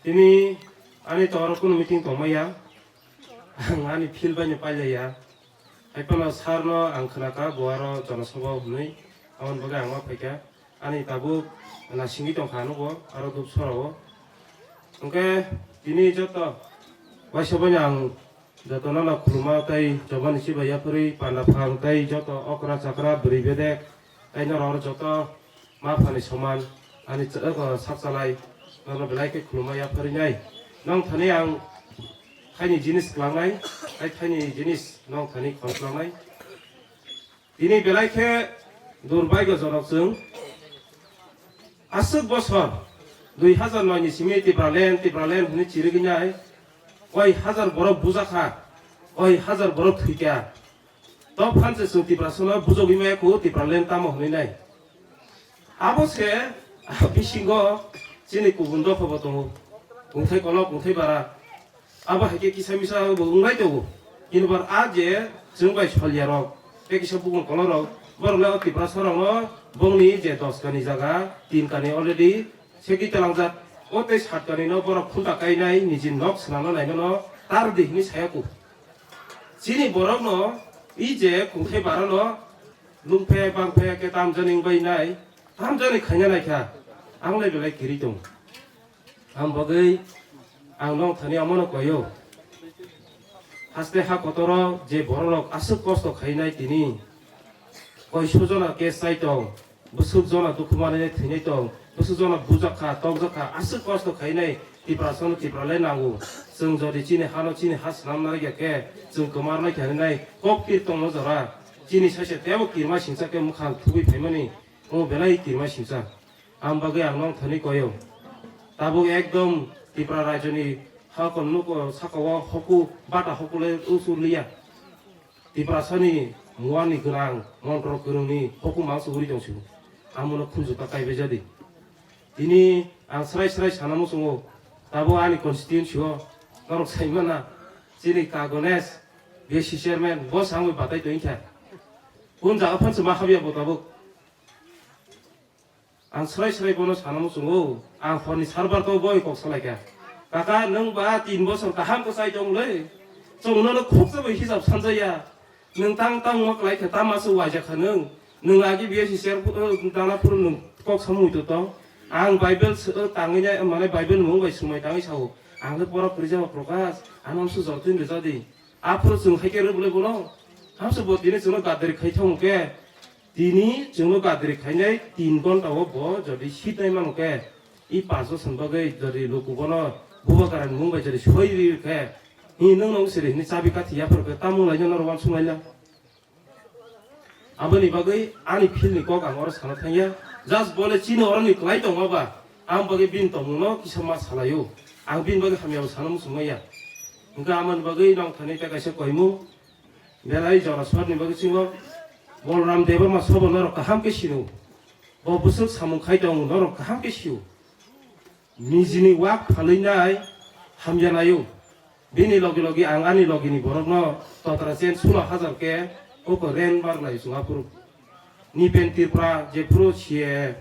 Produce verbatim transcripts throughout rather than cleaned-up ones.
Tini ani toro kunu meeting tongmaya, ang ani field bai no pailaya. Haiphano sir no ang khnaka bo aro Jana Sabha hwnwi, aboni bagwi ang ma phaikha. Ani tabuk nasingwi tongkha ano bo aro Dupsora o. Hwnkhe tini joto waisa bai no ang jotono no khuluma tei jobani chibai yapharwi panda phang tei joto okra chakra bwrwi bedek tei norok joto ma phani soman ani ch-, oko sak chalai norok belai khe khuluma yapharwi nai. Nong thani ang thaini jinis klangnai, tei thaini jinis nong thani khol klangnai. Tini belai khe durbaigyojonok chwng. Aswk bosor dui hazar noi ni simi Tipraland, Tipraland hwnwi chirigwi nai, koi hazar borok bujakha, koi hazar borok thwikha. Tophan se chwng Tiprasano bujogwi maya kho Tipraland tamo hwnwi nai. Abo se bisingo chini kubun dopha bo tongo. Kungthai kolok, kungthai bara. Abo hai khe kisa misa bo wngnai tongo. Kinbar a je chwng bai solyarok, tei kisa bukung kolorok, borok le o Tiprasa rokno bongni je dos kani jaga, tin kani already segwi talangjak. O tei sat kani no borok khulta kainai niji nok swnamna naimano tar di hwnwi saya kho. Chini borokno i je kungthai barano lungphe bangphe khe tamjani wngbai nai, tamjani khaina naikha, ang le belai kiri tong. Ang bagwi ang nong thani omono koyo. Haste ha kotoro je bororok aswk kosto khainai tini. Koi sujona case chai tong, bwswk jona dukhu manwi thwinai tong, bwswk jona bujakha, tokjakha, aswk kosto khainai Tiprasano Tipralai nango. Chwng jodi chini hano chini ha swnam narwkya khe, chwng kwmar nai khe hinwi nai kok tir tongno jora. Chini saisa tebo kirma singcha khe mwkhang thubui phaimani, omo belai kirma singcha. Ang bagwi ang nong thani koyo. Tabuk ekdom Tipra rajyoni hakon nuko sakao hoku bata hoku le usu liya. Tiprasani muani gwnang montro kwrwngni hoku mangso uri tong sibu. Amono khunju ta kaibai jadi. Tini ang srai srai sana muchungo. Tabuk ani constituency o norok saimana chini ka Ganesh, B C chairman, bo sangwi batai tongkha. Kun jaga phansi ma habya bo tabuk. Ang srai srai bono sana muchungo, ang horni server to boi kok salaikha. Kaka, nwng ba tin bosor kaham kwchai tong le. Chwng nono khuksa bai hisab sanjaya. Nwng tang tang ma kwlai kha, tama se waijak kha nwng. Nwng agi B S C chair phuru, dana phuru nwng kok samung to tong. Ang Bible se, tangwi nai, mane Bible mung bai swmai tangwi sao. Ang le pora kwrwi jaba Prakash, ano amsu jortin rwja di. Aphuru chwng hai khe rwbwlai bono. Hamsa bo tini chwngno gadri khai thangkhe. Tini chwngno gadri khainai tin ghonta o bo jodi sitnai mano khe, i panch bosor bagwi jodi luku bono bubagrani mung bai jodi soi ri khe, hi nwng nong siri hini chabi kathi yaphar khe tamung laino norok uansuk laila. Aboni bagwi ani feel ni kok ang oro sana thangya, just bole chini oroni kwlai tongo ba, ang bagwi bini tongmungno kisa ma salaio, ang bini bagwi hamya bo sana muchung maya. Hwnkhe amoni bagwi nong thani tei kaisa koimung, Belai jora sorni bagwi chingo, Bolram Debbarma sobo norok kaham khe sino. Bo bwswk samung khai tong norok kaham khe sio. Nijini wak phalwi nai hamya naio. Bini logi logi ang ani logini borokno totra chen sulo hajar khe oko ren bar lai chwng aphuru. Nipen Tripura jephuru C A A,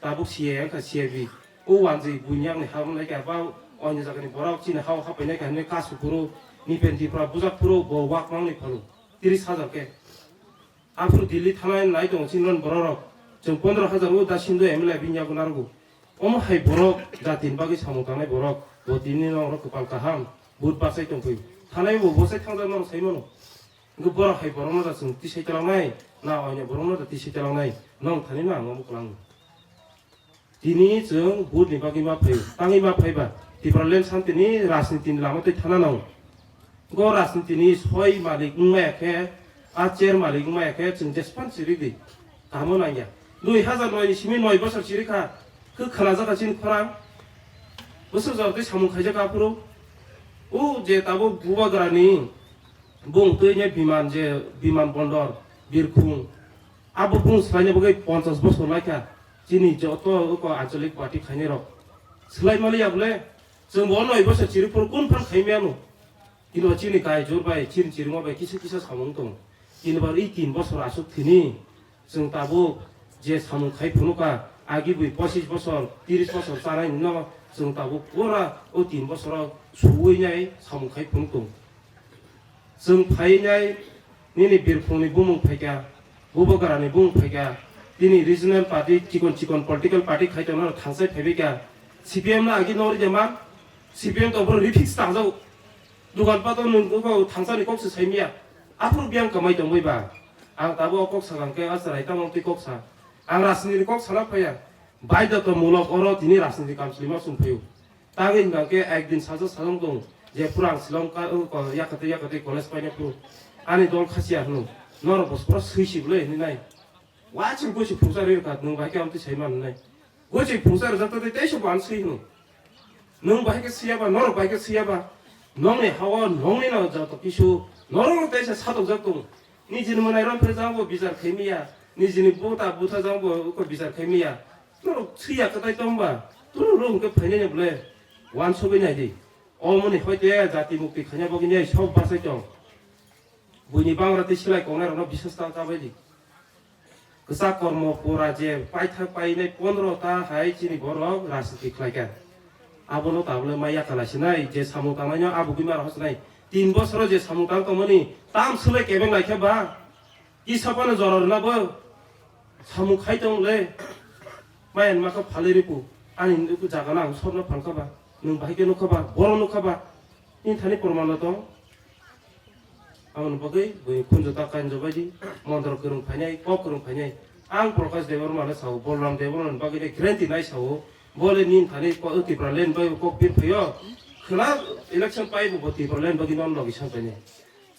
tabuk C A A wngkha C A B. O wanjwi buinyakni ha wngnaikha ba oinw jagani borok chini hao hapainaikha hinwi kasu phuru, Nipen Tripura bujak phuru bo wak mangni phalu tris hajar khe. Aphuru Delhi thanai nai tongo chini non bororok. Chwng pondro hajar o da Sindhu M L A bini yago narwgo. Omo hai borok jatini bagwi samung tangnai borok, bo tini norok kwpal kaham, but bachai tongphio. Thanai bo bosai thangjak norok sai mano. Hwnkhe borok hai borokno da chwng tisai twlangnai, na oinw borokno da tisai twlangnai, nong thani no ang omo kwlango. Tini chwng vote ni bagwi ma phaio, tangwi ma phaiba Tipraland santini rajniti ni lama twi thana nango. Go rajniti ni soi malik wngmaya khe, a chair malik wngmaya khe chwng jespan chirigdi. Tamo nangya. Dui hazar noi ni simi noi bosor chirikha. Khe khwnajakha chini khorang. Bwswk jor twi samung khaijak aphuru. O je tabuk bubagrani bung twi ne biman je biman bondor, birkhung. Abo bung swlaina bagwi ponchas bosor laikha. Chini joto oko anchalik party khainai rok. Swlai maliya bole. Chwng bo noi bosor chiriphuru kun phan khaimiyano. Kino chini kai jur bai, chini chirima bai kisa kisa samung tong. Kino bar i tin bosor asuk thini. Chwng tabuk je samung khai phunukha, agi bui pochis bosor, tris bosor chanai no Chwng tabuk pura o tin bosoro suwi nai samung khai phunuk tongo. Chwng phai nai nini birphungni bumung phaikha, bubagrani bumung phaikha, tini regional party chikon chikon political party khai tongna thangchai phaibaikha. C P M no agi nori de man, C P M to boro refix tangjago. Dukan pato nwng thangchani kok se saimya. Aphuru biyang kamai tongbai ba. Ang tabuk o kok sakang khe achrai tamo twi kok sa. Ang rajniti kok sana phaiya. Baidhoto mulok oro tini rajniti kamchwlwi ma chwng phaio. Tangwi hwnkha khe ekdin sajak sajak tong je pura ang Shillong ka-, o ko-, yakatwi yakatwi college paina phuru ani dol khasiya hwno. Norok bo pura swi si bwle hinwi nai. Wa chwng gosi phungsa rwi kha nwng bai khe amtwi sai man nai. Gosi phungsa rwjak twi teisa bo ang swi hwno. Nwng bai khe swiya ba, norok bai khe swiya ba. Nongni hawa nongni no joto kisu norok no teisa satokjak tong. Nijini mwnai rom phre jang bo bichar khai miya. Nijini bota butha jang bo ko bichar khai miya. Norok swiya kwtai tong ba. Turu rung khe phainai bwle. Wansugwi nai di. Omoni hoite jati mukti khaina bagwi nai sok bachai tong. Buini bangra tei silai kongnai rokno bisas ta ta bai di. Kwchak kormo pura je paithak painai pondro ta hai chini borok rajniti khlai kha. Abono tabole maya kala sinai je samung tangnai no abugwi maro hosnai. Tin bosoro je samung tang tongmani tam swlai kebeng lai khe ba. Kisa phano jora rwna bo samung khai tong le. Maya ni makha phalwi ripu. Ani nukhu jaga no ang sorno phalkha ba. Nwng bahai khe nukha ba. Boro nukha ba. Nini thani pormano tong. Aboni bagwi bui khunju ta kanjo bai di. Montro kwrwng phainai, kok kwrwng phainai. Ang Prakash Debbarma le sao, Bolram Debbarma ni bagwi le guarantee nai sao. Bole nini thani ko Tipraland bai kok pir phaio. Khwna election pai bo Tipraland bagwi non logi sang painai.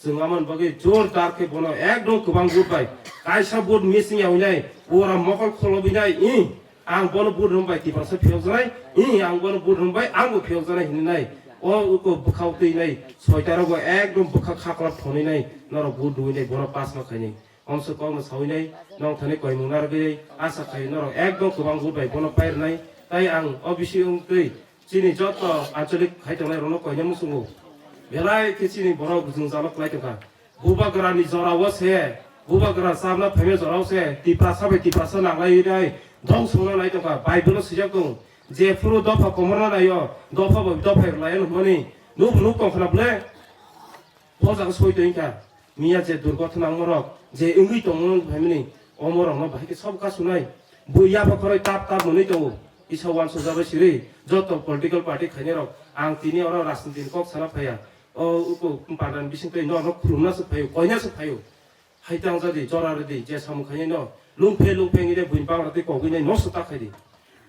Chwng amoni bagwi jordar khe bono ekdom kwbang vote bai kaisa vote missing ya hwnwi nai, ora mokol kholo bai nai, i, ang bono vote rwmbai Tiprasa phiyok janai, i, ang bono vote rwmbai, ang bo phiyok janai hinwi nai. O uko bwkhao twi nai, soita rogo ekdom bwkha khaklap thonwi nai, norok vote rwwi nai, bono pass ma khainai. Omso kokno sawi nai, nong thani koimung narwgwi, asa khai norok ekdom kwbang vote bai bono pairwnai, tai ang O B C wng twi, Chini joto anchalik hai tongnai rokno koina muchungo. Belai khe chini borok jwngjalo kwlai tongkha. Bubagrani jorao se, bubagra chabna phaima jorao se, Tiprasa bai Tiprasa nanglai nai dong songna nai tongkha. Bible-o swijak tong, jephuru dopha komorna naio, dopha bai dopha rwlai hwnmani. Nuk nuk tongkhna bwle. O jaga soi tong kha, miya je durgothona wngmarok, je wngwi tongmani phaimani, omorokno bahai khe sob kasunai. Bo yapha khoroi tap tap mwnwi tongo, kisa uansukjabai siri, joto political party khainairok, ang tini oro rajnitini kok sana phaiya. O uko pandani bisingtwi norokno khulumna se phaio, koina se phaio. Hai tang jadi, jora rwdi, je samung khainai no, lungphe lungphe wngwi de buini bangra twi kogwi nai nosto ta khaidi.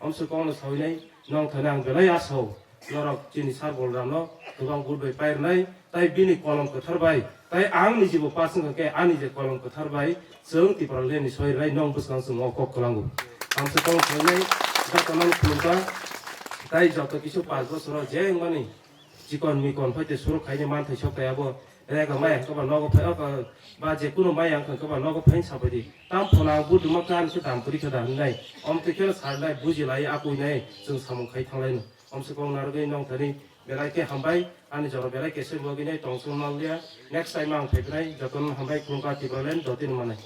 Omso kokno sawi nai, nong thani ang belai asao, norok chini sir Bolramno kwbang vote bai pairwnai, tai bini kolom kwthar bai, tai ang nijibo pass wngkha khe ani je kolom kwthar bai chwng Tipralandni soi rwnai nong bwskang chwng o kok kwlango. Omso kokno sawi nai, jotono khulumkha, tai joto kisu panch bosoro je wngmani, chikon mikon hoite suruk khaini manthai sok tai abo rega maya hwnkhe ba nogo phai o ba je kunu maya wngkha hwnkhe ba nogo phai sabai di. Tam phano ang buduma kan khe dam kwrwi khe da hwnwi nai. Om twi kheno sar nai buji lai akui nai chwng samung khai thang lai no. Om se kok narwgwi nong thani belai khe hambai ani jora belai khe se bogwi nai tong sung nang lia. Next time ang phai phnai jotono hambai khulumkha Tipraland dotino manai.